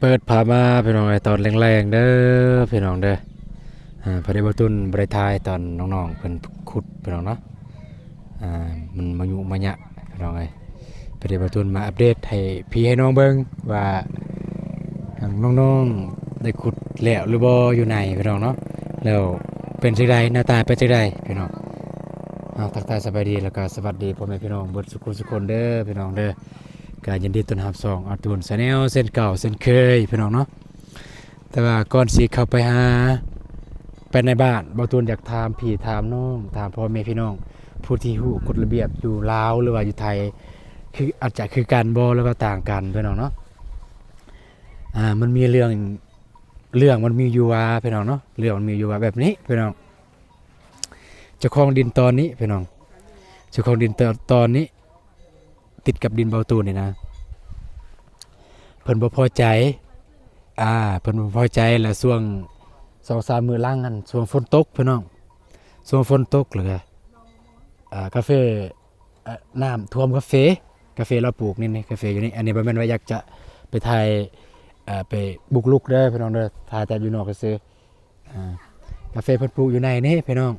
ເປີດພາບມາພີ່ນ້ອງເອີຍ ຕອນແລງໆເດີພີ່ນ້ອງເດີ. ອາ ພໍດີບ່າວຕຸນບໍ່ໄດ້ຖ່າຍຕອນນ້ອງໆເພິ່ນຂຸດພີ່ນ້ອງເນາະ. ອາ ມັນມາຍຸມາຍະພີ່ນ້ອງເອີຍ. ພໍດີບ່າວຕຸນມາອັບເດດໃຫ້ພີ່ໃຫ້ນ້ອງເບິ່ງວ່າ ທາງນ້ອງໆໄດ້ຂຸດແລ້ວຫຼືບໍ່ຢູ່ໃນພີ່ນ້ອງເນາະ ແລ້ວເປັນຈັ່ງໃດ ໜ້າຕາເປັນຈັ່ງໃດພີ່ນ້ອງ. ເອົາ ທັກທາຍສະບາຍດີ ແລ້ວກໍສະຫວັດດີພໍ່ແມ່ພີ່ນ້ອງເບິດສູ່ຄົນສູ່ຄົນເດີພີ່ນ້ອງເດີ. ກໍຍິນດີຕ້ອນຮັບຊ່ອງອາຕູນແຊນແນວເຊັ່ນເກົ່າເຊັ່ນເຄີຍພີ່ນ້ອງເນາະ. ແຕ່ວ່າກ່ອນຊິເຂົ້າໄປຫາ ໄປໃນບ້ານ ບ່າວຕູນຢາກຖາມພີ່ຖາມນ້ອງ ຖາມພໍ່ແມ່ພີ່ນ້ອງ ຜູ້ທີ່ຮູ້ກົດລະບຽບຢູ່ລາວ ຫຼືວ່າຢູ່ໄທ ຄື ອາດຈະຄືກັນບໍ່ ຫຼືວ່າຕ່າງກັນພີ່ນ້ອງເນາະ. ອາ ມັນມີເລື່ອງ ເລື່ອງມັນມີຢູ່ວ່າພີ່ນ້ອງເນາະ ເລື່ອງມັນມີຢູ່ວ່າແບບນີ້ພີ່ນ້ອງ. ເຈົ້າຂອງດິນຕອນນີ້ພີ່ນ້ອງ ເຈົ້າຂອງດິນຕອນ ຕອນນີ້ ຕິດກັບດິນບ່າວຕູນນີ້ນະ ເພິ່ນບໍ່ພໍໃຈ ອາ ເພິ່ນບໍ່ພໍໃຈ ແລ້ວຊ່ວງສອງສາມມື້ຫຼັງຫັ້ນ ຊ່ວງຝົນຕົກພີ່ນ້ອງ ຊ່ວງຝົນຕົກ ແລ້ວກະ ອາ ກາເຟ ອາ ນ້ຳຖ້ວມກາເຟ ກາເຟລາວປູກນີ້ ກາເຟຢູ່ນີ້. ອັນນີ້ບໍ່ແມ່ນວ່າຢາກຈະໄປຖ່າຍ ເອີ ໄປບຸກລຸກເດີພີ່ນ້ອງເດີ ຖ່າຍແຕ່ຢູ່ນອກຊື່ໆ. ອາ ກາເຟເພິ່ນປູກຢູ່ໃນນີ້ພີ່ນ້ອງ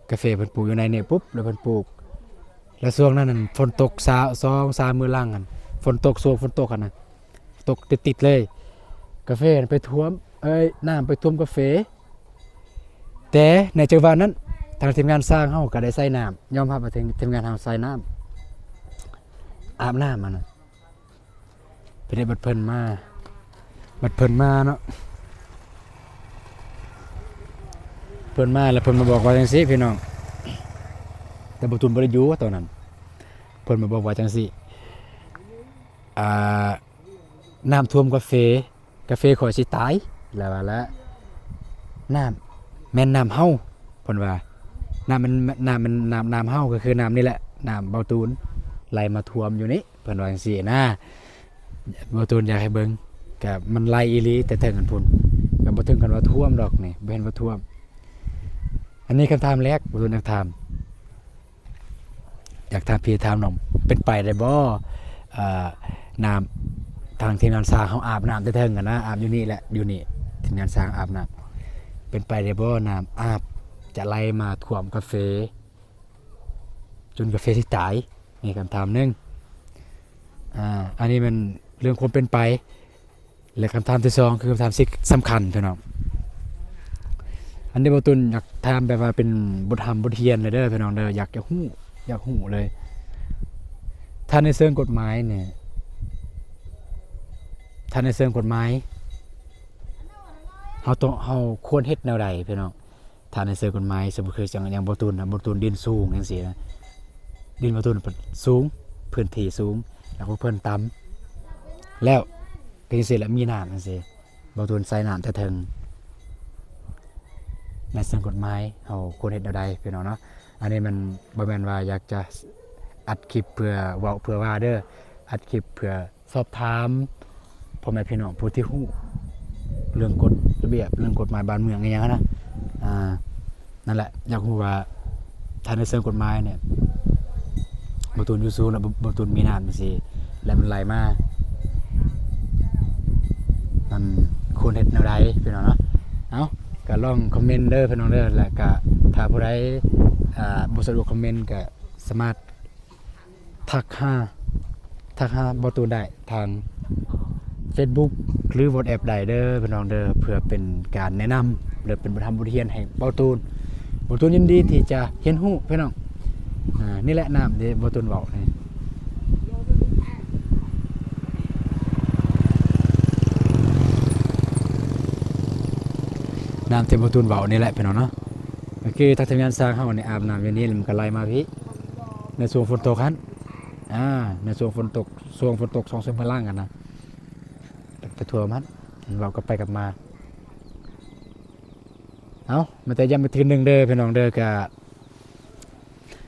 ກາເຟເພິ່ນປູກຢູ່ໃນນີ້ປຸບ ແລ້ວເພິ່ນປູກ ແລ້ວຊ່ວງນັ້ນຫັ້ນຝົນຕົກ ສາ ສອງສາມມື້ຫຼັງຫັ້ນ ຝົນຕົກ ຊ່ວງຝົນຕົກຫັ້ນນະ ຕົກຕິດໆເລີຍ ກາເຟຫັ້ນໄປຖ້ວມ ເອີຍ ນ້ຳໄປຖ້ວມກາເຟ. ແຕ່ໃນຈັງຫວະນັ້ນ ທາງທີມງານຊ່າງເຮົາກໍໄດ້ໃສ່ນ້ຳ ຍອມຮັບວ່າທີມ ທີມງານເຮົາໃສ່ນ້ຳ ອາບນ້ຳຫັ້ນນະ. ເພິ່ນເຮັດ ບັດເພິ່ນມາ ບັດເພິ່ນມາເນາະ ເພິ່ນມາແລ້ວເພິ່ນມາບອກວ່າຈັ່ງຊີ້ພີ່ນ້ອງ ແຕ່ບ່າວຕຸນບໍ່ໄດ້ຢູ່ຕອນນັ້ນ ເພິ່ນມາບອກວ່າຈັ່ງຊີ້ ອ່າ ນ້ຳຖ້ວມກາເຟ ກາເຟຂ້ອຍຊິຕາຍ ແລ້ວວ່າ ແລ້ວນ້ຳແມ່ນນ້ຳເຮົາ ເພິ່ນວ່າ ນ້ຳແມ່ນ ນ້ຳແມ່ນນ້ຳ ນ້ຳເຮົາ ກໍຄືນ້ຳນີ້ແຫຼະ ນ້ຳບ່າວຕູນໄຫຼມາຖ້ວມຢູ່ນີ້ ເພິ່ນວ່າຈັ່ງຊີ້ນະ. ບ່າວຕູນຢາກໃຫ້ເບິ່ງ ກະມັນໄຫຼອີ່ຫຼີແຕ່ເທິງຫັ້ນພຸ້ນ ກະບໍ່ເຖິງກັນວ່າຖ້ວມດອກນີ້ ບໍ່ເຫັນວ່າຖ້ວມ. ອັນນີ້ຄຳຖາມແລກ ບ່າວຕູນຢາກຖາມ ຢາກຖາມພີ່ຖາມນ້ອງ ເປັນໄປໄດ້ບໍ່ ເອີ ນ້ຳ ທາງທີມງານຊ່າງເຮົາອາບນ້ຳແຕ່ເທິງຫັ້ນນະ ອາບຢູ່ນີ້ແຫຼະ ຢູ່ນີ້ ທີມງານຊ່າງອາບນ້ຳ ເປັນໄປໄດ້ບໍ່ ນ້ຳອາບຈະໄຫຼມາຖ້ວມກາເຟ ຈົນກາເຟຊິຕາຍ? ນີ້ຄຳຖາມໜຶ່ງ ອາ ອັນນີ້ແມ່ນເລື່ອງຄວາມເປັນໄປ ແລະ ຄຳຖາມທີສອງ ຄືຄຳຖາມທີ່ສຳຄັນພີ່ນ້ອງ ອັນນີ້ບ່າວຕຸນຢາກຖາມແບບວ່າເປັນບົດຮ່ຳບົດຮຽນເລີຍເດີພີ່ນ້ອງເດີ ຢາກ ຢາກຮູ້ ຢາກຮູ້ເລີຍ ຖ້າໃນເຊີງກົດໝາຍນີ້ ຖ້າໃນເຊີງກົດໝາຍ ເຮົາຕ້ອງ ເຮົາຄວນເຮັດແນວໃດພີ່ນ້ອງ? ຖ້າໃນເຊີງກົດໝາຍ ສົມມຸດຄືຈັ່ງ ຢ່າງບ່າວຕູນນະ ບ່າວຕູນດິນສູງຈັ່ງຊີ້ນະ ດິນບ່າວຕູນເພິ່ນສູງ ພື້ນທີ່ສູງ ແລ້ວພວກເພິ່ນຕ່ຳ ແລ້ວກໍຈັ່ງຊີ້ແຫຼະ ມີນ້ຳຈັ່ງຊີ້ ບ່າວຕູນໃສ່ນ້ຳແຕ່ເທິງ ໃນເຊີງກົດໝາຍ ເຮົາຄວນເຮັດແນວໃດພີ່ນ້ອງເນາະ? ອັນນີ້ມັນບໍ່ແມ່ນວ່າຢາກຈະອັດຄລິບເພື່ອເວົ້າເພື່ອວ່າເດີ ອັດຄລິບເພື່ອ ສອບຖາມພໍ່ແມ່ພີ່ນ້ອງຜູ້ທີ່ຮູ້ເລື່ອງກົດລະບຽບ ເລື່ອງກົດໝາຍບ້ານເມືອງອີ່ຫຍັງຫັ້ນນະ ອ່າ ນັ້ນແຫຼະ ຢາກຮູ້ວ່າ ຖ້າໃນເຊີງກົດໝາຍນີ້ ບ່າວຕູນຢູ່ສູງ ແລ້ວ ບ່າວ ບ່າວຕູນມີນ້ຳຈັ່ງຊີ້ ແລ້ວມັນໄຫຼມາ ມັນຄວນເຮັດແນວໃດພີ່ນ້ອງເນາະ? ເອົ້າ ກໍລອງຄອມເມັນເດີພີ່ນ້ອງເດີ ແລ້ວກໍຖ້າຜູ້ໃດ ອ່າ ບໍ່ສະດວກຄອມເມັນ ກໍສາມາດ ທັກຫາ ທັກຫາບ່າວຕູນໄດ້ທາງເຟສບຸກ ຫຼື ວັອດແອັບ ໄດ້ເດີພີ່ນ້ອງເດີ ເພື່ອເປັນການແນະນຳ ຫຼື ເປັນບົດຮ່ຳບົດຮຽນໃຫ້ບ່າວຕູນ. ບ່າວຕູນຍິນດີທີ່ຈະຮຽນຮູ້ພີ່ນ້ອງ. ອາ ນີ້ແຫຼະນ້ຳທີ່ບ່າວຕູນເວົ້ານີ້ ນ້ຳທີ່ບ່າວຕູນເວົ້ານີ້ແຫຼະພີ່ນ້ອງເນາະ. ກໍຄືທາງທີມງານຊ່າງເຮົານີ້ອາບນ້ຳຢູ່ນີ້ ແລ້ວມັນກໍໄຫຼມາພີ້ ໃນຊ່ວງຝົນຕົກຫັ້ນ. ອາ ໃນຊ່ວງຝົນຕົກ ຊ່ວງຝົນຕົກສອງສາມມື້ຫຼັງຫັ້ນນະ ໄປ ໄປຖ້ວມຫັ້ນ ເວົ້າກັບໄປກັບມາ. ເອົ້າ ມາແຕ່ຢ້ຳອີກເທື່ອໜຶ່ງເດີພີ່ນ້ອງເດີ ກະ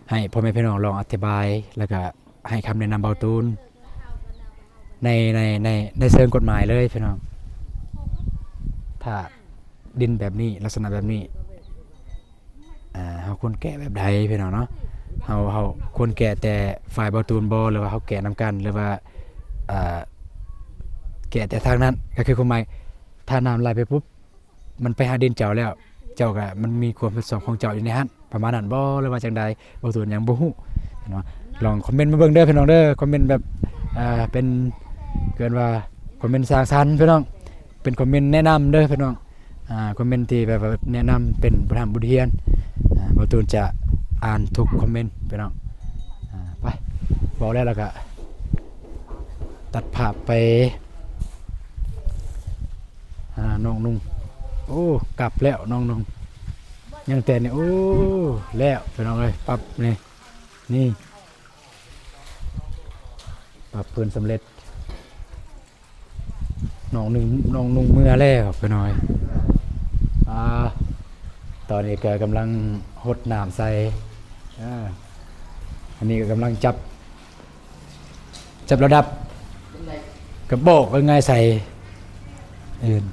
ໃຫ້ພໍ່ແມ່ພີ່ນ້ອງລອງອະທິບາຍ ແລ້ວກະໃຫ້ຄຳແນະນຳບ່າວຕູນ ໃນ ໃນ ໃນ ໃນເຊີງກົດໝາຍເລີຍພີ່ນ້ອງ. ຖ້າດິນແບບນີ້ ລັກສະນະແບບນີ້ ອ່າ ເຮົາຄວນແກ້ແບບໃດພີ່ນ້ອງເນາະ? ເຮົາ ເຮົາຄວນແກ້ແຕ່ຝ່າຍບ່າວຕູນບໍ່ ຫຼືວ່າເຮົາແກ້ນຳກັນ ຫຼືວ່າ ອ່າ ແກະແຕ່ທາງນັ້ນ ກໍຄືຄວາມໝາຍ ຖ້ານ້ຳໄຫຼໄປປຸບ ມັນໄປຫາດິນເຈົ້າແລ້ວ ເຈົ້າກໍ ມັນມີຄວາມຜິດຊອບຂອງເຈົ້າຢູ່ໃນຫັ້ນ ປະມານນັ້ນບໍ່ ຫຼືວ່າຈັ່ງໃດ ບໍ່ ຕົວຫຍັງບໍ່ຮູ້ເນາະ. ລອງຄອມເມັນມາເບິ່ງເດີພີ່ນ້ອງເດີ ຄອມເມັນແບບ ເປັນ ເອີ້ນວ່າຄອມເມັນສ້າງສັນພີ່ນ້ອງ ເປັນຄອມເມັນແນະນຳເດີພີ່ນ້ອງ ອ່າ ຄອມເມັນທີ່ແບບວ່າແນະນຳເປັນບົດຮ່ຳບົດຮຽນ ອ່າ ບໍ່ ຕູນຈະອ່ານທຸກຄອມເມັນພີ່ນ້ອງ. ອ່າ ໄປ ເວົ້າແລ້ວ ແລ້ວກະຕັດພາບໄປຫານ້ອງນຸ່ງ. ໂອ້ ກັບແລ້ວນ້ອງນຸ່ງ ຍັງແຕ່ນີ້ ໂອ້ ແລ້ວພີ່ນ້ອງເອີຍ ປັບນີ້ ນີ້ ປັບພື້ນສຳເລັດ. ນ້ອງນຸ່ງ ນ້ອງນຸ່ງເມືອແລ້ວພີ່ນ້ອງເອີຍ. ອ່າ ຕອນນີ້ກໍກຳລັງຫົດນ້ຳໃສ່ ອ່າ ອັນນີ້ກໍກຳລັງຈັບ ຈັບລະດັບກະບອກ ເອົາງ່າຍໃສ່ອື່ນ.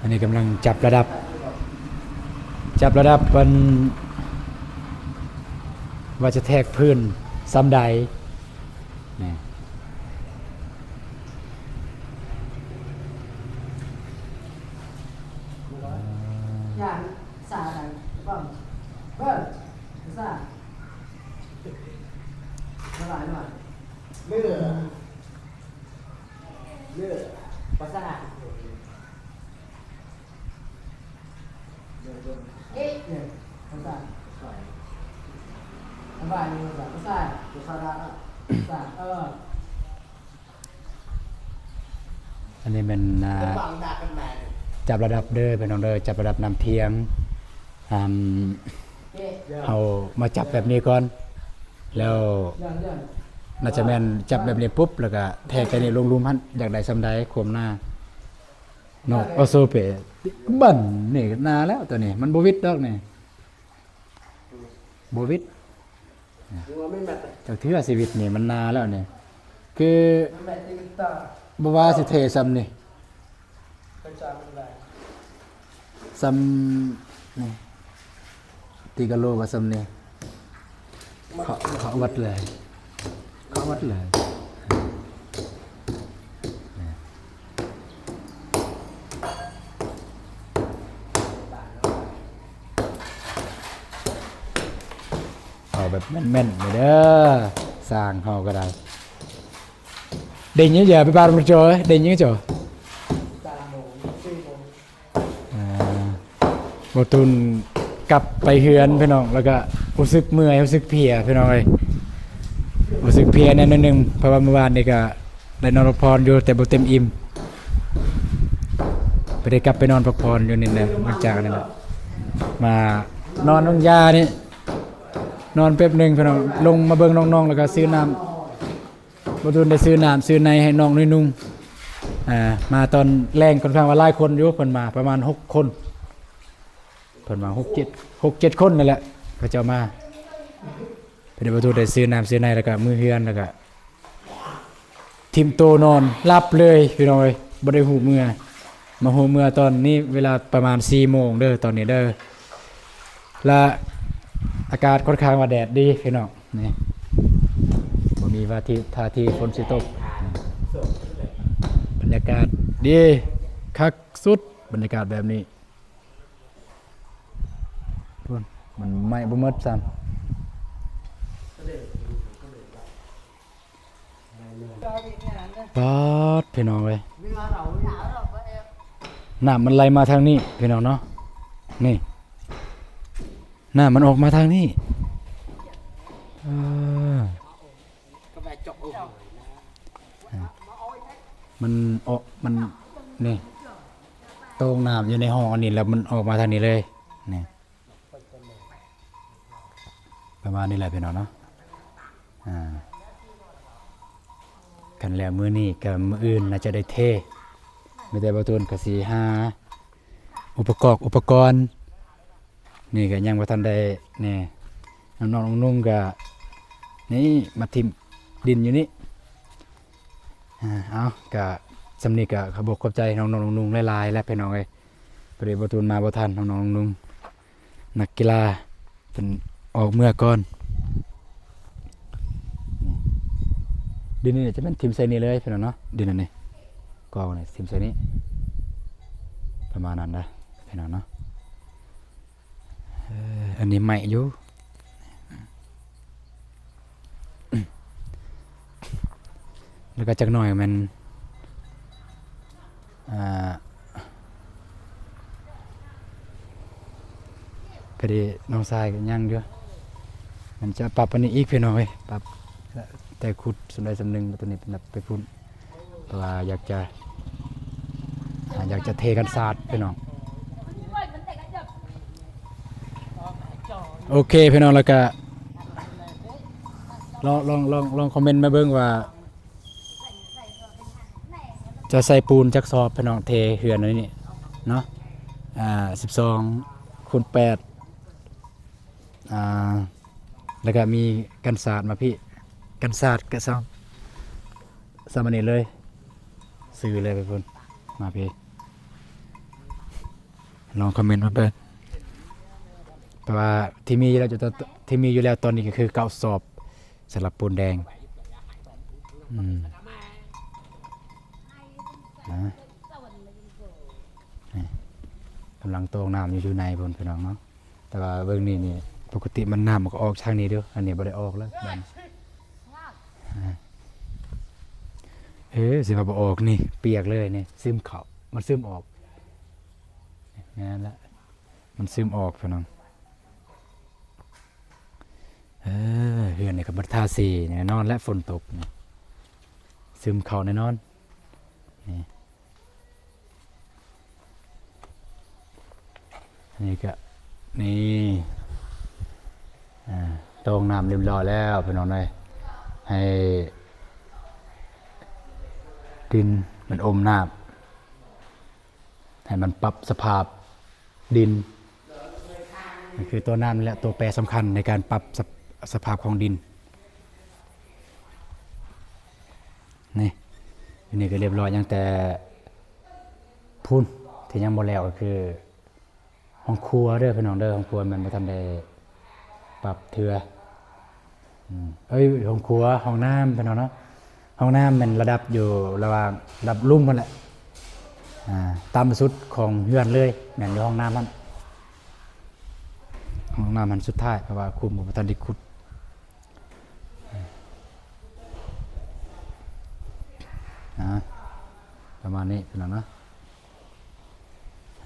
ອັນນີ້ກຳລັງຈັບລະດັບ ຈັບລະດັບ ອັນ ວ່າຈະແທກພື້ນສ່ຳໃດ ນີ້ ຢ່າ ສາໄດ໋ ເບິ່ງ ເບິ່ງ ສາ ສະບາຍ ສະບາຍ ເລືອ ເລືອ ພາສາ ເອີ ພາສາ ສະບາຍ ພາສາ ພາສາ ພາສາ ເອີ. ອັນນີ້ແມ່ນ ອ່າ ຈັບລະດັບເດີພີ່ນ້ອງເດີ ຈັບລະດັບນ້ຳທຽງ. ອ່າ ເຮົາມາຈັບແບບນີ້ກ່ອນ ແລ້ວໜ້າຈະແມ່ນຈັບແບບນີ້ປຸບ ແລ້ວກະແທກແຕ່ນີ້ລົງລຸ່ມຫັ້ນ ຢາກໄດ້ສ່ຳໃດຄວາມໜາເນາະ. ເອົາໂຊເປ ບັ້ນນີ້ໜາແລ້ວ ຕົວນີ້ມັນບໍ່ຫວິດດອກນີ້ ບໍ່ຫວິດ ຈັກເທື່ອ ຊີວິດນີ້ມັນນາແລ້ວນີ້ ຄືບໍ່ວ່າຊິເທສ່ຳນີ້ ສ່ຳນີ້ ຕີກະໂລກໍສ່ຳນີ້ ເຄາະ ເຄາະວັດເລີຍ ເຄາະວັດເລີຍ. ເອົາແບບແມ່ນໆເດີ ຊ່າງເຮົາກໍໄດ້. ເດ້ຍິນຢູ່ ໄປບ້ານມັນໂຈ ເດ້ຍິນຢູ່ໂຈ. ອ່າ ບໍ່ ຕູນກັບໄປເຮືອນພີ່ນ້ອງ ແລ້ວກະຮູ້ສຶກເມື່ອຍ ຮູ້ສຶກເພຍພີ່ນ້ອງເອີຍ ຮູ້ສຶກເພຍແດ່ໜ້ອຍໜຶ່ງ ເພາະວ່າມື້ວານນີ້ກະໄດ້ນອນພັກຜ່ອນຢູ່ ແຕ່ບໍ່ເຕັມອີ່ມ ໄປໄດ້ກັບໄປນອນພັກຜ່ອນຢູ່ນີ້ແຫຼະ. ຫຼັງຈາກນັ້ນລະ ມານອນນຳຢານີ້ ນອນແປັບໜຶ່ງພີ່ນ້ອງ ລົງມາເບິ່ງນ້ອງໆ ແລ້ວກະຊື້ນ້ຳ ບໍ່ ຕູນໄດ້ຊື້ນ້ຳຊື້ໃນໃຫ້ນ້ອງນຸ່ງ ອ່າ ມາຕອນແລງ ຂ້ອນຂ້າງວ່າຫຼາຍຄົນຢູ່ ເພິ່ນມາປະມານຫົກຄົນ ເພິ່ນມາຫົກເຈັດ ຫົກເຈັດຄົນນີ້ແຫຼະ ເຂົາເຈົ້າມາ. ພໍດີ ບໍ່ ຕູນໄດ້ຊື້ນ້ຳຊື້ໃນ ແລ້ວກະມື້ເຮືອນ ແລ້ວກະຖິ້ມໂຕນອນ ຫຼັບເລີຍພີ່ນ້ອງເອີຍ ບໍ່ໄດ້ຮູ້ເມື່ອ ມາຮູ້ເມື່ອຕອນນີ້ເວລາປະມານສີ່ໂມງເດີ ຕອນນີ້ເດີ ແລະ ອາກາດຂ້ອນຂ້າງວ່າແດດດີພີ່ນ້ອງ. ນີ້ ບໍ່ມີວ່າທີ່ ທ່າທີຝົນຊິຕົກ ບັນຍາກາດດີຄັກສຸດ ບັນຍາກາດແບບນີ້ ພຸ້ນ ມັນໄໝ້ບໍ່ໝົດຊ້ຳ. ປາດ ພີ່ນ້ອງເອີຍ ນ້ຳມັນໄຫຼມາທາງນີ້ພີ່ນ້ອງເນາະ ນີ້ ນ້ຳມັນອອກມາທາງນີ້ ເອີ ມັນອອກ ມັນ ນີ້ ໂຕ່ງນ້ຳຢູ່ໃນຫ້ອງອັນນີ້ ແລ້ວມັນອອກມາທາງນີ້ເລີຍ ນີ້ ປະມານນີ້ແຫຼະພີ່ນ້ອງເນາະ. ອ່າ ຄັນແລ້ວມື້ນີ້ກໍມື້ອື່ນໜ້າຈະໄດ້ເທ ມີແຕ່ບໍ່ ຕູນກໍຊິຫາອຸປະກອບອຸປະກອນ ນີ້ກໍຍັງບໍ່ທັນໄດ້ແນ່ ນ້ອງໆນຸ່ງໆກໍນີ້ມາຖິ້ມດິນຢູ່ນີ້. ອ່າ ເອົາ ກະສ່ຳນີ້ກະຂອບອົກຂອບໃຈນ້ອງໆນຸ່ງໆຫຼາຍໆແຫຼະພີ່ນ້ອງເອີຍ ພໍດີບໍ່ ຕູນມາບໍ່ທັນ ນ້ອງໆນຸ່ງໆ ນັກກິລາເພິ່ນອອກເມືອກ່ອນ. ດິນນີ້ຈະແມ່ນຖິ້ມໃສ່ນີ້ເລີຍພີ່ນ້ອງເນາະ ດິນອັນນີ້ ກອງນີ້ຖິ້ມໃສ່ນີ້ ປະມານນັ້ນນະພີ່ນ້ອງເນາະ. ເອີ ອັນນີ້ໃໝ່ຢູ່ ແລ້ວກໍຈັກໜ້ອຍແມ່ນ ອ່າ ພໍດີນ້ອງຊາຍກໍຍັງຢູ່ ມັນຈະປັບອັນນີ້ອີກພີ່ນ້ອງເອີຍ ປັບແຕ່ຂຸດສ່ຳໃດສ່ຳໜຶ່ງ ແລ້ວຕົວນີ້ເປັນແບບໄປພຸ້ນ ເພາະວ່າຢາກຈະ ອ່າ ຢາກຈະເທກັນສາດພີ່ນ້ອງ. ໂອເຄພີ່ນ້ອງ ແລ້ວກະລອງ ລອງ ລອງ ລອງຄອມເມັນມາເບິ່ງວ່າ ຈະໃສ່ປູນຈັກສອບພີ່ນ້ອງ ເທເຮືອນອັນນີ້ເນາະ ອ່າ ສິບສອງຄູນແປດ ອ່າ ແລ້ວກະມີກັນສາດມາພີ້ ກັນສາດກະຊ່ຳ ຊ່ຳອັນນີ້ເລີຍ ຊື້ເລີຍໄປພຸ້ນ ມາພີ້ ລອງຄອມເມັນມາເບິ່ງ ເພາະວ່າທີ່ມີຢູ່ແລ້ວ ທີ່ມີຢູ່ແລ້ວຕອນນີ້ກໍຄືເກົ້າສອບ ສຳລັບປູນແດງ ອືມ ນະ ນີ້ ກຳລັງໂຕ່ງນ້ຳຢູ່ ຢູ່ໃນພຸ້ນພີ່ນ້ອງເນາະ ແຕ່ວ່າເບິ່ງນີ້ນີ້ ປົກກະຕິມັນນ້ຳມັນກໍອອກທາງນີ້ເດີ້ ອັນນີ້ບໍ່ໄດ້ອອກເລີຍບາດນີ້ ເອີ ຊິວ່າບໍ່ອອກນີ້ ປຽກເລີຍນີ້ ຊຶມເຂົ້າ ມັນຊຶມອອກ ແມ່ນລະ ມັນຊຶມອອກພີ່ນ້ອງ. ເອີ ເຮືອນນີ້ກໍບໍ່ໄດ້ທາສີແນ່ນອນແຫຼະ ຝົນຕົກນີ້ຊຶມເຂົ້າແນ່ນອນ ນີ້ ນີ້ກະ ນີ້ ອ່າ ໂຕ່ງນ້ຳຮຽບຮ້ອຍແລ້ວພີ່ນ້ອງເອີຍ ໃຫ້ດິນມັນອົມນ້ຳ ໃຫ້ມັນປັບສະພາບດິນ ກໍຄືຕົວນ້ຳນີ້ແຫຼະ ຕົວແປສຳຄັນໃນການປັບສະ ສະພາບຂອງດິນ ນີ້ ຢູ່ນີ້ກໍຮຽບຮ້ອຍ ຍັງແຕ່ພຸ້ນທີ່ຍັງບໍ່ແລ້ວ ກໍຄືຫ້ອງຄົວເດີ້ພີ່ນ້ອງເດີ້ ຫ້ອງຄົວມັນບໍ່ທັນໄດ້ປັບເທື່ອ. ອືມ ເອີຍ ຫ້ອງຄົວ ຫ້ອງນ້ຳພີ່ນ້ອງເນາະ ຫ້ອງນ້ຳແມ່ນລະດັບຢູ່ລະຫວ່າງລະດັບລຸ່ມຫັ້ນແຫຼະ ອ່າ ຕ່ຳສຸດຂອງເຮືອນເລີຍ ແມ່ນຢູ່ຫ້ອງນ້ຳຫັ້ນ ຫ້ອງນ້ຳຫັ້ນສຸດທ້າຍ ເພາະວ່າຂຸມກໍບໍ່ທັນໄດ້ຂຸດ ອ່າ ປະມານນີ້ພີ່ນ້ອງເນາະ.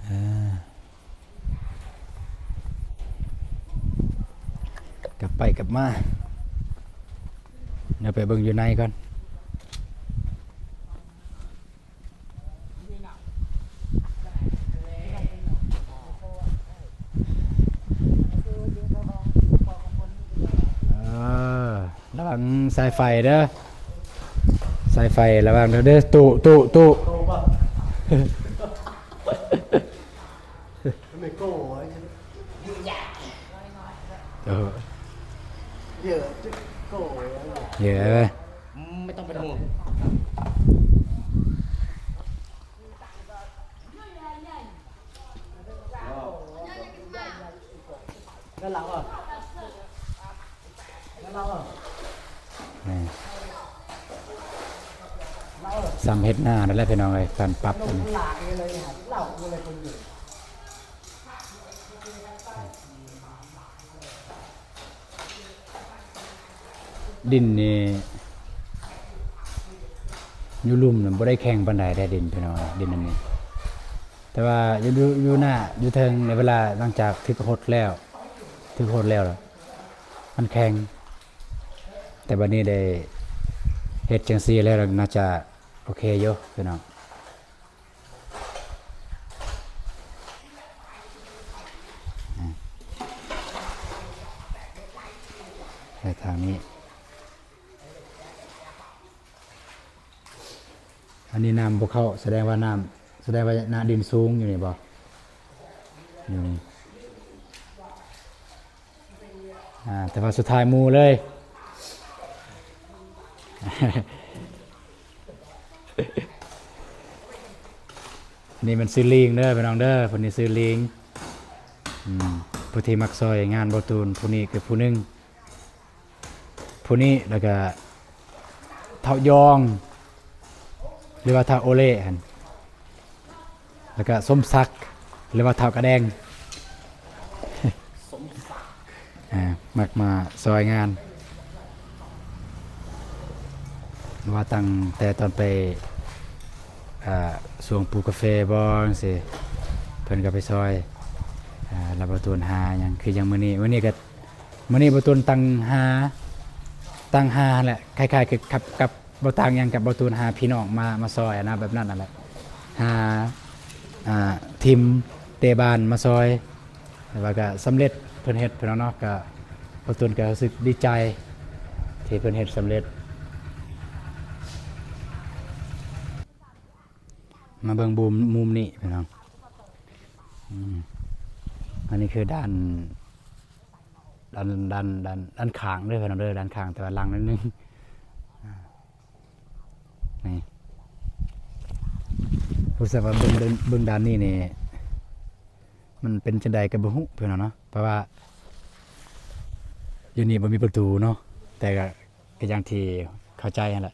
ເອີ ກັບໄປກັບມາ ດຽວໄປເບິ່ງຢູ່ໃນກ່ອນ ເອີ ລະວັງສາຍໄຟເດີ້ ສາຍໄຟລະວັງເດີ້ ຕູ້ ຕູ້ ຕູ້ ຕູ້ ເອີ ເຢ ເຢ ไม่ต้องเป็นห่วง ນີ້ ຊ່ຳເຮັດໜ້ານັ້ນແຫຼະພີ່ນ້ອງເອີຍ ການປັບອັນນີ້ ດິນນີ້ຢູ່ລຸ່ມນັ້ນບໍ່ໄດ້ແຂງປານໃດເດ້ ດິນພີ່ນ້ອງເອີຍ ດິນອັນນີ້ ແຕ່ວ່າຢູ່ ຢູ່ ຢູ່ໜ້າ ຢູ່ເທິງ ໃນເວລາຫຼັງຈາກຖືກຫົດແລ້ວ ຖືກຫົດແລ້ວ ມັນແຂງ ແຕ່ບັດນີ້ໄດ້ເຮັດຈັ່ງຊີ້ແລ້ວ ໜ້າຈະໂອເຄຢູ່ພີ່ນ້ອງ. ອ່າ ໄປທາງນີ້ ອັນນີ້ນ້ຳບໍ່ເຂົ້າ ສະແດງວ່ານ້ຳ ສະແດງວ່າໜ້າດິນສູງຢູ່ນີ້ບໍ່? ຢູ່ນີ້ ອ່າ ແຕ່ວ່າສຸດທ້າຍໝູ່ເລີຍ. ອັນນີ້ມັນຊື່ລີງເດີພີ່ນ້ອງເດີ ຜູ້ນີ້ຊື່ລີງ ອືມ ຜູ້ທີ່ມັກຊ່ອຍງານບໍ່ຕູນ ຜູ້ນີ້ຄືຜູ້ໜຶ່ງ ຜູ້ນີ້ ແລ້ວກະ ທ້າວຢອງ ຫຼືວ່າທ້າວໂອເລຫັ້ນ ແລ້ວກະສົມສັກ ຫຼືວ່າທ້າວກະແດງ ອ່າ ມັກມາຊ່ອຍງານ ວ່າຕັ້ງແຕ່ຕອນໄປ ອ່າ ຊ່ວງປູກກາແຟບໍ່ຈັ່ງຊີ້ ເພິ່ນກໍໄປຊ່ອຍ ອ່າ ແລ້ວບໍ່ຕູນຫາຫຍັງ ຄືຫຍັງມື້ນີ້ ມື້ນີ້ກໍ ມື້ນີ້ບໍ່ຕູນຕັ້ງຫາ ຕັ້ງຫາຫັ້ນແຫຼະ ຄ້າຍໆຄືກັບ ກັບ ບໍ່ຕ່າງຫຍັງກັບບໍ່ຕູນຫາພີ່ນ້ອງມາ ມາຊ່ອຍຫັ້ນນະ ແບບນັ້ນຫັ້ນແຫຼະ ຫາ ອ່າ ທີມເຕະບານມາຊ່ອຍ ແຕ່ວ່າກໍສຳເລັດ ເພິ່ນເຮັດ ພີ່ນ້ອງເນາະ ກໍບໍ່ຕູນກໍຮູ້ສຶກດີໃຈທີ່ເພິ່ນເຮັດສຳເລັດ. ມາເບິ່ງມຸມ ມຸມນີ້ພີ່ນ້ອງ ອືມ ອັນນີ້ຄືດ້ານ ດ້ານ ດ້ານ ດ້ານ ດ້ານຂ້າງເດີພີ່ນ້ອງເດີ ດ້ານຂ້າງ ແຕ່ວ່າຫຼັງໜ້ອຍໜຶ່ງ ນີ້ ຮູ້ສຶກວ່າເບິ່ງ ເບິ່ງ ເບິ່ງດ້ານນີ້ນີ້ ມັນເປັນຈັ່ງໃດກໍບໍ່ຮູ້ພີ່ນ້ອງເນາະ ເພາະວ່າຢູ່ນີ້ບໍ່ມີປະຕູເນາະ ແຕ່ກໍ ກໍຢ່າງທີ່ເຂົ້າໃຈຫັ້ນແຫຼະ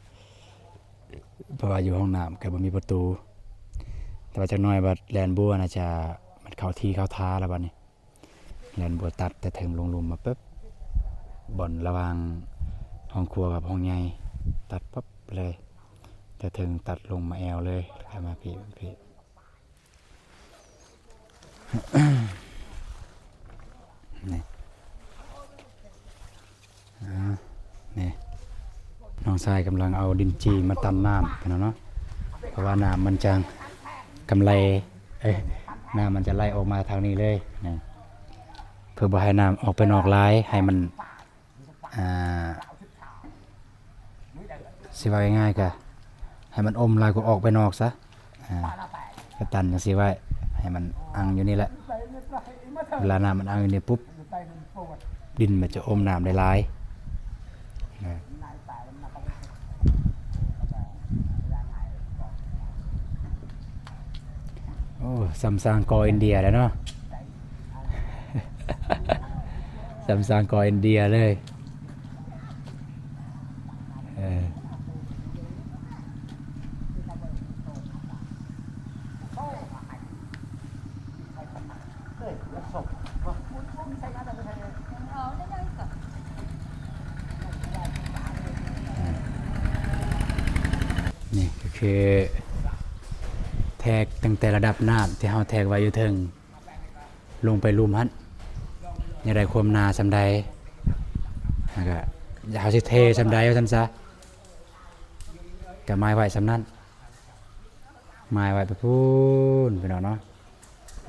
ເພາະວ່າຢູ່ຫ້ອງນ້ຳກໍບໍ່ມີປະຕູ ແຕ່ວ່າຈັກໜ້ອຍວ່າແລ່ນບົວໜ້າຈະ ມັນເຂົ້າທີ່ເຂົ້າທາແລ້ວບັດນີ້ ແລ່ນບົວຕັດແຕ່ເທິງລົງລຸ່ມມາປຶບ ບ່ອນລະຫວ່າງຫ້ອງຄົວກັບຫ້ອງໃຫຍ່ ຕັດປັບເລີຍ ແຕ່ເທິງຕັດລົງມາແອວເລີຍ ແລ້ວກໍມາພີ້ ພີ້. ນີ້ ອ່າ ນີ້ ນ້ອງຊາຍກຳລັງເອົາດິນຈີ່ມາຕັນນ້ຳພີ່ນ້ອງເນາະ ເພາະວ່ານ້ຳມັນຈະກຳໄຫຼ ເອີຍ ນ້ຳມັນຈະໄຫຼອອກມາທາງນີ້ເລີຍ ນີ້ ເພື່ອບໍ່ໃຫ້ນ້ຳອອກໄປນອກຫຼາຍ ໃຫ້ມັນ ອ່າ ຊິເວົ້າງ່າຍໆ ກະໃຫ້ມັນອົມຫຼາຍກວ່າອອກໄປນອກຊະ ອ່າ ກະຕັນຈັ່ງຊີ້ໄວ້ ໃຫ້ມັນອັ່ງຢູ່ນີ້ແຫຼະ ເວລານ້ຳມັນອັ່ງຢູ່ນີ້ປຸບ ດິນມັນຈະອົມນ້ຳໄດ້ຫຼາຍ ອ່າ. ໂອ້ ສ່ຳສ້າງກໍອິນເດຍແລ້ວເນາະ ສ່ຳສ້າງກໍອິນເດຍເລີຍ ເອີ. ນີ້ກໍຄືແທກຕັ້ງແຕ່ລະດັບນ້ຳທີ່ເຮົາແທກໄວ້ຢູ່ເທິງ ລົງໄປລຸ່ມຫັ້ນ ຢາກໄດ້ຄວາມໜາສ່ຳໃດ ແລ້ວກໍເຮົາຊິເທສ່ຳໃດວ່າຊັ້ນຊະ ກໍໝາຍໄວ້ສ່ຳນັ້ນ ໝາຍໄວ້ໄປພຸ້ນ ພີ່ນ້ອງເນາະ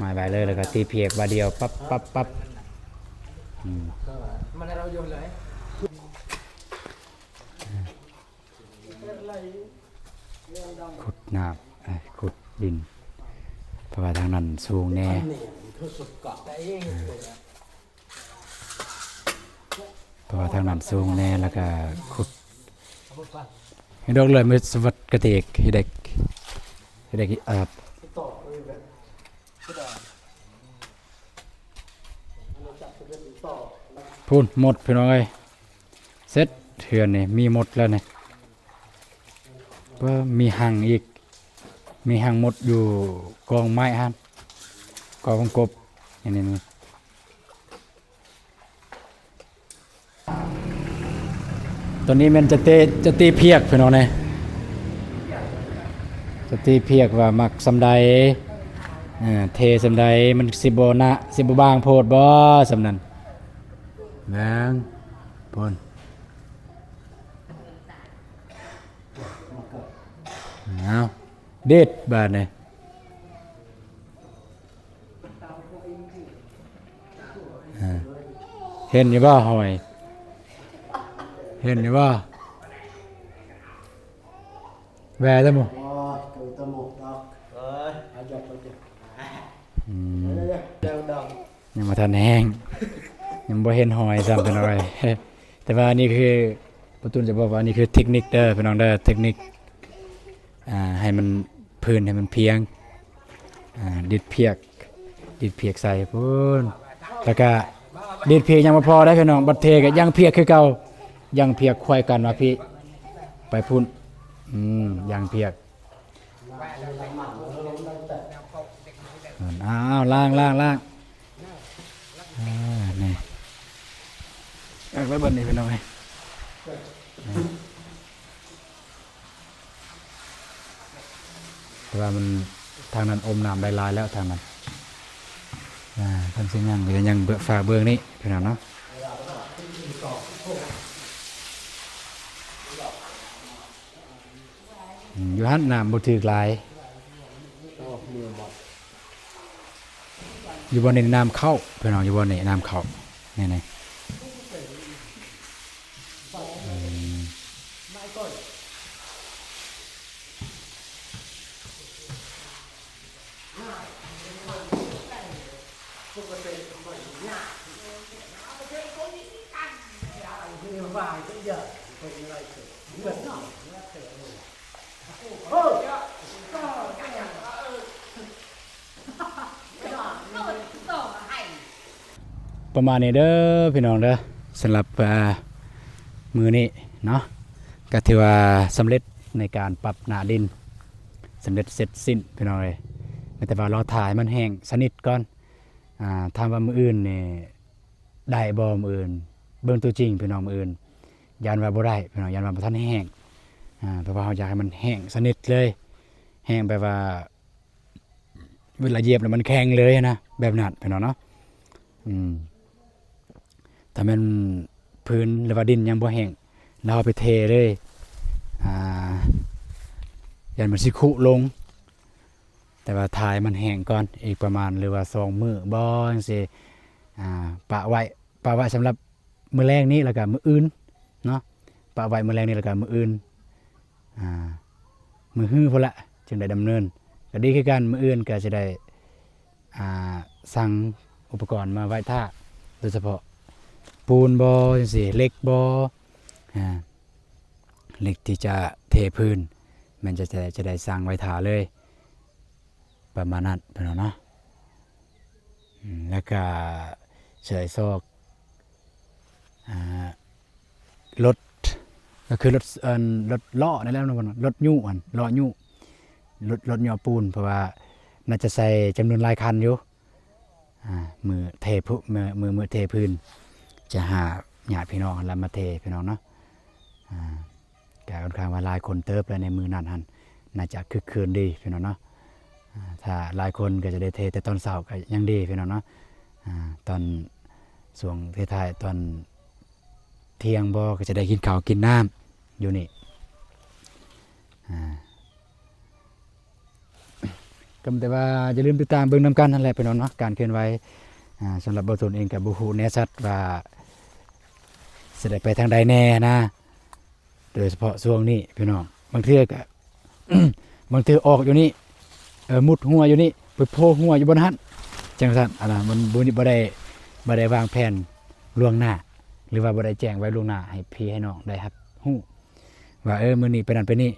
ໝາຍໄວ້ເລີຍ ແລ້ວກໍຕີພຽກບາດດຽວ ປັບ ປັບ ປັບ ອືມ ມັນໃຫ້ເຮົາຢູ່ເລີຍ. ຂຸດນ້ຳ ເອີຍ ຂຸດດິນ ເພາະວ່າທາງນັ້ນສູງແດ່ ເພາະວ່າທາງນັ້ນສູງແດ່ ແລ້ວກະຂຸດ ເຮັດດອກເລີຍ ມີສະຫວັດກະເຕກ ເຮັດໄດ້ ເຮັດໄດ້ ເອີ ພຸ້ນ ໝົດ ພີ່ນ້ອງເອີຍ ເສັດ ເຮືອນນີ້ມີມົດແລ້ວນີ້ ເບິ່ງ ມີຮັງອີກ ມີຮັງມົດຢູ່ກອງໄມ້ຫັ້ນ ກອງກົບ ນີ້ໆ ຕອນນີ້ແມ່ນຈະເຕະ ຈະຕີພຽກ ພີ່ນ້ອງເອີຍ ຈະຕີພຽກວ່າມັກສ່ຳໃດ ເອີ ເທສ່ຳໃດ ມັນຊິບໍ່ໜາ ຊິບໍ່ບາງໂພດບໍ່ ສ່ຳນັ້ນ ເບິ່ງ ພຸ້ນ. ເອົາ ດີດບາດນີ້ ເຫັນຢູ່ບໍ່ຫອຍ ເຫັນຢູ່ບໍ່ ແວ່ແຕ່ໝູ່ ອືມ ຍັງບໍ່ທັນແຫ້ງ ຍັງບໍ່ເຫັນຫອຍຊ້ຳ ພີ່ນ້ອງເອີຍ ແຕ່ວ່າອັນນີ້ຄື ປະຕູນຈະບອກວ່າ ອັນນີ້ຄືເຕັກນິກເດີ ພີ່ນ້ອງເດີ ເຕັກນິກ ອ່າ ໃຫ້ມັນພື້ນໃຫ້ມັນພຽງ ອ່າ ດີດພຽກ ດີດພຽກໃສ່ພຸ້ນ ແລ້ວກະດີດພຽກຍັງບໍ່ພໍໄດ໋ ພີ່ນ້ອງ ບັດເທກະຍັງພຽກຄືເກົ່າ ຍັງພຽກຄວາຍກັນມາພີ້ ໄປພຸ້ນ. ອືມ ຢ່າງພຽກ. ອ້າວ ລ້າງ ລ້າງ ລ້າງ. ອ່າ ນີ້ ເອົາໄວ້ບັດນີ້ ພີ່ນ້ອງເອີຍ. ແຕ່ວ່າມັນ ທາງນັ້ນອົມນ້ຳຫຼາຍໆແລ້ວ ທາງນັ້ນ. ອ່າ ຄັນຊິຍັງກໍຍັງຝາກເບື້ອງນີ້ ພີ່ນ້ອງເນາະ. ອືມ ຢູ່ຫັ້ນນ້ຳບໍ່ຖືກຫຼາຍ. ຢູ່ບ່ອນນີ້ນ້ຳເຂົ້າ ພີ່ນ້ອງ, ຢູ່ບ່ອນນີ້ນ້ຳເຂົ້າ ນີ້ໆ. ອືມ ປະມານນີ້ເດີພີ່ນ້ອງເດີ ສຳລັບ ເອີ ມື້ນີ້ເນາະ ກໍຖືວ່າສຳເລັດໃນການປັບໜ້າດິນ ສຳເລັດເສັດສິ້ນພີ່ນ້ອງເອີຍ. ແຕ່ວ່າລໍຖ້າໃຫ້ມັນແຫ້ງສະໜິດກ່ອນ. ອ່າ ຖາມວ່າມື້ອື່ນນີ້ໄດ້ບໍ່? ມື້ອື່ນເບິ່ງຕົວຈິງພີ່ນ້ອງ, ມື້ອື່ນຢ້ານວ່າບໍ່ໄດ້ພີ່ນ້ອງ, ຢ້ານວ່າບໍ່ທັນແຫ້ງ. ອ່າ ເພາະວ່າເຮົາຢາກໃຫ້ມັນແຫ້ງສະໜິດເລີຍ, ແຫ້ງແບບວ່າ ເວລາຢຽບແລ້ວມັນແຂງເລີຍນະ ແບບນັ້ນພີ່ນ້ອງເນາະ. ອືມ ຖ້າແມ່ນພື້ນ ຫຼືວ່າດິນຍັງບໍ່ແຫ້ງ ແລ້ວເຮົາໄປເທເລີຍ ອ່າ ຢ້ານມັນຊິຄຸລົງ. ແຕ່ວ່າຖ້າໃຫ້ມັນແຫ້ງກ່ອນ ອີກປະມານ ຫຼືວ່າສອງມື້ບໍ ຈັ່ງຊີ້ ອ່າ ປະໄວ້ ປະໄວ້ສຳລັບ ມື້ແລງນີ້ ແລ້ວກະມື້ອື່ນເນາະ, ປະໄວ້ມື້ແລງນີ້ ແລ້ວກະມື້ອື່ນ ອ່າ ມື້ຮືພຸ້ນລະ ຈຶ່ງໄດ້ດຳເນີນ. ກະດີຄືກັນ ມື້ອື່ນກະຊິໄດ້ ອ່າ ສັ່ງອຸປະກອນມາໄວ້ຖ້າ ໂດຍສະເພາະປູນບໍ ຈັ່ງຊີ້ ເຫຼັກບໍ ອ່າ ເຫຼັກທີ່ຈະເທພື້ນ ແມ່ນຈະ ຈະ ຈະໄດ້ສັ່ງໄວ້ຖ້າເລີຍ ປະມານນັ້ນພີ່ນ້ອງເນາະ. ອືມ ແລ້ວກະໃສ່ຊອກ ອ່າ ລົດ ກໍຄືລົດ ອັນ ລົດລໍ້ນັ້ນແຫຼະເນາະ, ລົດຍູ້ຫັ້ນ ລໍ້ຍູ້ ລົດ ລົດຍໍປູນ ເພາະວ່າໜ້າຈະໃສ່ຈຳນວນຫຼາຍຄັນຢູ່. ອ່າ ມື້ເທພື້ນ ມື້ ມື້ ມື້ເທພື້ນ ຈະຫາຍາດພີ່ນ້ອງຫັ້ນລະມາເທພີ່ນ້ອງເນາະ. ອ່າ ກະຂ້ອນຂ້າງວ່າຫຼາຍຄົນເຕີບແລ້ວ ໃນມື້ນັ້ນຫັ້ນ ໜ້າຈະຄຶກຄື້ນດີພີ່ນ້ອງເນາະ. ອ່າ ຖ້າຫຼາຍຄົນກໍຈະໄດ້ເທແຕ່ຕອນເຊົ້າກໍຍັງດີພີ່ນ້ອງເນາະ. ອ່າ ຕອນຊ່ວງທ້າຍໆ ຕອນທ່ຽງບໍ ກໍຈະໄດ້ກິນເຂົ້າກິນນ້ຳຢູ່ນີ້. ອ່າ ກໍມີແຕ່ວ່າຢ່າລືມຕິດຕາມເບິ່ງນຳກັນຫັ້ນແຫຼະພີ່ນ້ອງເນາະ ການເຄື່ອນໄຫວ. ອ່າ ສຳລັບບ່າວໂຕນເອງກໍບໍ່ຮູ້ແນ່ຊັດວ່າຊິໄດ້ໄປທາງໃດແນ່ນະ, ໂດຍສະເພາະຊ່ວງນີ້ພີ່ນ້ອງ ບາງເທື່ອກໍ ບາງເທື່ອອອກຢູ່ນີ້ ເອີ ມຸດຫົວຢູ່ນີ້ ໄປໂພຫົວຢູ່ບ່ອນຫັ້ນ ຈັ່ງຊັ້ນ. ອັນນັ້ນມັນບໍ່ ບໍ່ໄດ້ ບໍ່ໄດ້ວາງແຜນລ່ວງໜ້າ ຫຼືວ່າບໍ່ໄດ້ແຈ້ງໄວ້ລ່ວງໜ້າໃຫ້ພີ່ໃຫ້ນ້ອງໄດ້ຮັບຮູ້ ວ່າ ເອີ ມື້ນີ້ໄປນັ້ນໄປນີ້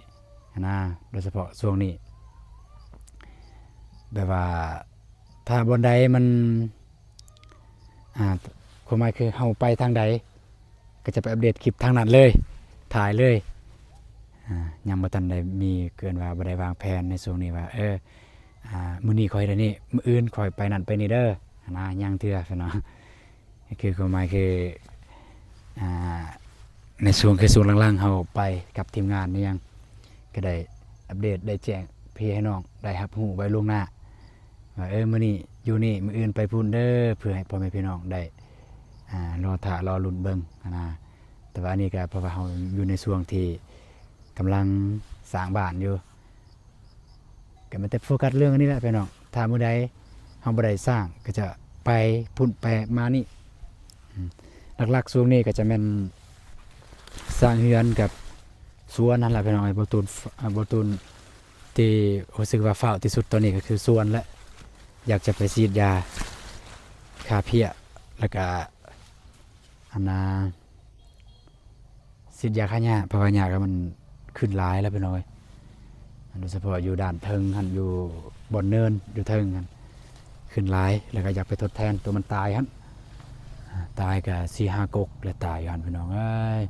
ຫັ້ນນະ. ໂດຍສະເພາະຊ່ວງນີ້ ແບບວ່າ ຖ້າບ່ອນໃດມັນ ອ່າ ຄວາມໝາຍຄືເຮົາໄປທາງໃດ ກໍຈະໄປອັບເດດຄລິບທາງນັ້ນເລີຍ ຖ່າຍເລີຍ. ອ່າ ຍັງບໍ່ທັນໄດ້ມີ ເອີ້ນວ່າບໍ່ໄດ້ວາງແຜນໃນຊ່ວງນີ້ວ່າ ເອີ ອ່າ ມື້ນີ້ຂ້ອຍເຮັດອັນນີ້ ມື້ອື່ນຂ້ອຍໄປນັ້ນໄປນີ້ເດີ ຫັ້ນນະ ຍັງເທື່ອ ພີ່ນ້ອງ. ກໍຄືຄວາມໝາຍຄື ອ່າ ໃນຊ່ວງ ຄືຊ່ວງຫຼັງໆ ເຮົາໄປກັບທີມງານນີ້ຫຍັງ ກໍໄດ້ອັບເດດ ໄດ້ແຈ້ງໃຫ້ພີ່ໃຫ້ນ້ອງໄດ້ຮັບຮູ້ໄວ້ລ່ວງໜ້າວ່າ ເອີ ມື້ນີ້ຢູ່ນີ້ ມື້ອື່ນໄປພຸ້ນເດີ ເພື່ອໃຫ້ພໍ່ແມ່ພີ່ນ້ອງໄດ້ ອ່າ ລໍຖ້າລໍລຸ້ນເບິ່ງຫັ້ນນະ. ແຕ່ວ່າອັນນີ້ກໍເພາະວ່າເຮົາຢູ່ໃນຊ່ວງທີ່ກຳລັງສ້າງບ້ານຢູ່ ກໍມີແຕ່ໂຟກັສເລື່ອງອັນນີ້ແຫຼະພີ່ນ້ອງ. ຖ້າມື້ໃດເຮົາບໍ່ໄດ້ສ້າງ ກໍຈະໄປພຸ້ນໄປມານີ້. ອືມ ຫຼັກໆຊ່ວງນີ້ກໍຈະແມ່ນສ້າງເຮືອນກັບສວນຫັ້ນລະພີ່ນ້ອງເອີຍ. ບ່າວຕູນ ອ່າ ບ່າວຕູນທີ່ຮູ້ສຶກວ່າຟ້າວທີ່ສຸດຕອນນີ້ກໍຄືສວນແຫຼະ. ຢາກຈະໄປສີດຢາຂ້າເພຍ ແລ້ວກະ ອັນນ່າ ສີດຢາຂ້າຫຍ້າ ເພາະວ່າຫຍ້າກໍມັນຂຶ້ນຫຼາຍແລ້ວພີ່ນ້ອງເອີຍ. ໂດຍສະເພາະຢູ່ດ້ານເທິງຫັ້ນ ຢູ່ບ່ອນເນີນຢູ່ເທິງຫັ້ນ ຂຶ້ນຫຼາຍ ແລ້ວກໍຢາກໄປທົດແທນຕົວມັນຕາຍຫັ້ນ. ອາ ຕາຍກໍສີ່ຫ້າກົກແລ້ວ ຕາຍຢູ່ຫັ້ນພີ່ນ້ອງເອີຍ.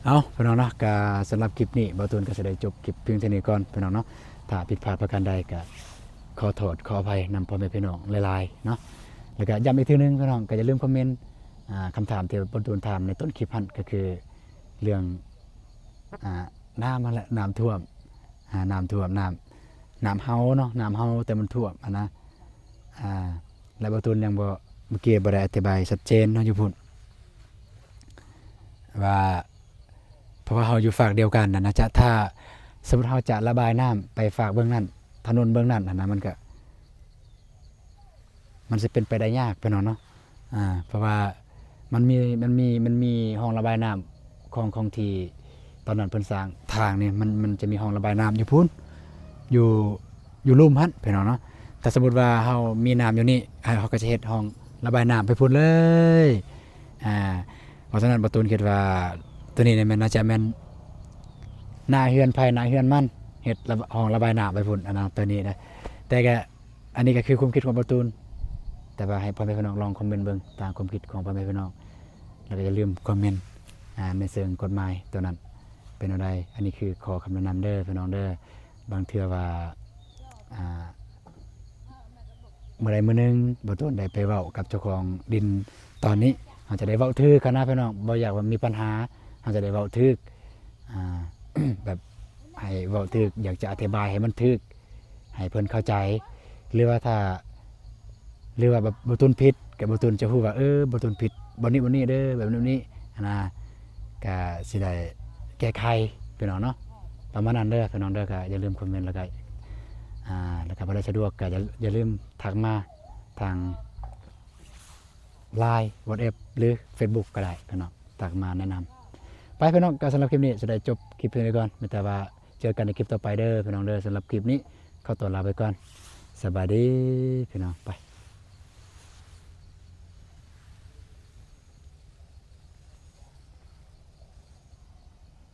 ເອົາ ພີ່ນ້ອງເນາະ ກະສຳລັບຄລິບນີ້ ບ່າວຕູນກະຊິໄດ້ຈົບຄລິບພຽງເທົ່ານີ້ກ່ອນ ພີ່ນ້ອງເນາະ. ຖ້າຜິດພາດປະການໃດກະຂໍໂທດຂໍອະໄພນຳພໍ່ແມ່ພີ່ນ້ອງຫຼາຍໆເນາະ. ແລ້ວກະຢ້ຳອີກເທື່ອໜຶ່ງ ພີ່ນ້ອງ ກະຢ່າລືມຄອມເມັນ ອ່າ ຄຳຖາມທີ່ບ່າວຕູນຖາມໃນຕົ້ນຄລິບຫັ້ນ ກະຄືເລື່ອງ ອ່າ ນ້ຳຫັ້ນແຫຼະ ນ້ຳຖ້ວມ ອ່າ ນ້ຳຖ້ວມ ນ້ຳ ນ້ຳເຫົ່າເນາະ ນ້ຳເຫົ່າແຕ່ມັນຖ້ວມຫັ້ນນະ. ອ່າ ແລະ ບ່າວຕູນຍັງບໍ່ ເມື່ອກີ້ບໍ່ໄດ້ອະທິບາຍຊັດເຈນເນາະ ຢູ່ພຸ້ນ ວ່າ ເພາະວ່າເຮົາຢູ່ຟາກດຽວກັນຫັ້ນນະ ຈະ ຖ້າສົມມຸດເຮົາຈະລະບາຍນ້ຳໄປຟາກເບື້ອງນັ້ນ ຖະໜົນເບື້ອງນັ້ນຫັ້ນນະ ມັນກະ ມັນຊິເປັນໄປໄດ້ຍາກ ພີ່ນ້ອງເນາະ. ອ່າ ເພາະວ່າມັນມີ ມັນມີ ມັນມີຮ່ອງລະບາຍນ້ຳຂອງ ຂອງທີ່ຕອນນັ້ນເພິ່ນສ້າງທາງນີ້ ມັນ ມັນຈະມີຮ່ອງລະບາຍນ້ຳຢູ່ພຸ້ນ ຢູ່ ຢູ່ລຸ່ມຫັ້ນ ພີ່ນ້ອງເນາະ. ຖ້າສົມມຸດວ່າເຮົາມີນ້ຳຢູ່ນີ້ ເຮົາ ເຮົາກະຈະເຮັດຮ່ອງລະບາຍນ້ຳໄປພຸ້ນເລີຍ. ອ່າ ເພາະສະນັ້ນ ບ່າວຕູນຄິດວ່າໂຕນີ້ນີ້ແມ່ນ ໜ້າຈະແມ່ນໜ້າເຮືອນໃຜໜ້າເຮືອນມັນ ເຮັດລະ ຮ່ອງລະບາຍນ້ຳໄປພຸ້ນ ອັນນັ້ນ ໂຕນີ້ນະ. ແຕ່ກະ ອັນນີ້ກະຄືຄວາມຄິດຂອງບ່າວຕູນ ແຕ່ວ່າໃຫ້ພໍ່ແມ່ພີ່ນ້ອງລອງຄອມເມັນເບິ່ງຕາມຄວາມຄິດຂອງພໍ່ແມ່ພີ່ນ້ອງ ແລ້ວກະຢ່າລືມຄອມເມັນ ອ່າ ໃນເຊີງກົດໝາຍໂຕນັ້ນເປັນແນວໃດ. ອັນນີ້ຄືຂໍຄຳແນະນຳເດີ ພີ່ນ້ອງເດີ. ບາງເທື່ອວ່າ ອ່າ ມື້ໃດມື້ໜຶ່ງບ່າວຕູນໄດ້ໄປເວົ້າກັບເຈົ້າຂອງດິນຕອນນີ້ ເຮົາຈະໄດ້ເວົ້າຖືກຫັ້ນນະ ພີ່ນ້ອງ ບໍ່ຢາກວ່າມີປັນຫາ ເຮົາຈະໄດ້ເວົ້າຖືກ ອ່າ ແບບໃຫ້ເວົ້າຖືກ ຢາກຈະອະທິບາຍໃຫ້ມັນຖືກ ໃຫ້ເພິ່ນເຂົ້າໃຈ ຫຼືວ່າຖ້າ ຫຼືວ່າແບບບ່າວຕູນຜິດ ກະບ່າວຕູນຈະຮູ້ວ່າ ເອີ ບ່າວຕູນຜິດບ່ອນນີ້ບ່ອນນີ້ເດີ ແບບນີ້ ຫັ້ນນະ ກະຊິໄດ້ແກ້ໄຂ ພີ່ນ້ອງເນາະ. ປະມານນັ້ນເດີ ພີ່ນ້ອງເດີ. ກະຢ່າລືມຄອມເມັນ ແລ້ວກະ ອ່າ ແລ້ວກະບໍ່ໄດ້ສະດວກກະຢ່າ ຢ່າລືມທັກມາທາງ ລາຍ ວັອດແອັບ ຫຼື ເຟສບຸກກະໄດ້ ພີ່ນ້ອງ ທັກມາແນະນຳໄປ ພີ່ນ້ອງ. ກະສຳລັບຄລິບນີ້ຊິໄດ້ຈົບຄລິບພຽງເທົ່ານີ້ກ່ອນ ມີແຕ່ວ່າເຈີກັນໃນຄລິບຕໍ່ໄປເດີ ພີ່ນ້ອງເດີ. ສຳລັບຄລິບນີ້ຂໍຕົວລາໄປກ່ອນ ສະບາຍດີ ພີ່ນ້ອງ ໄປ.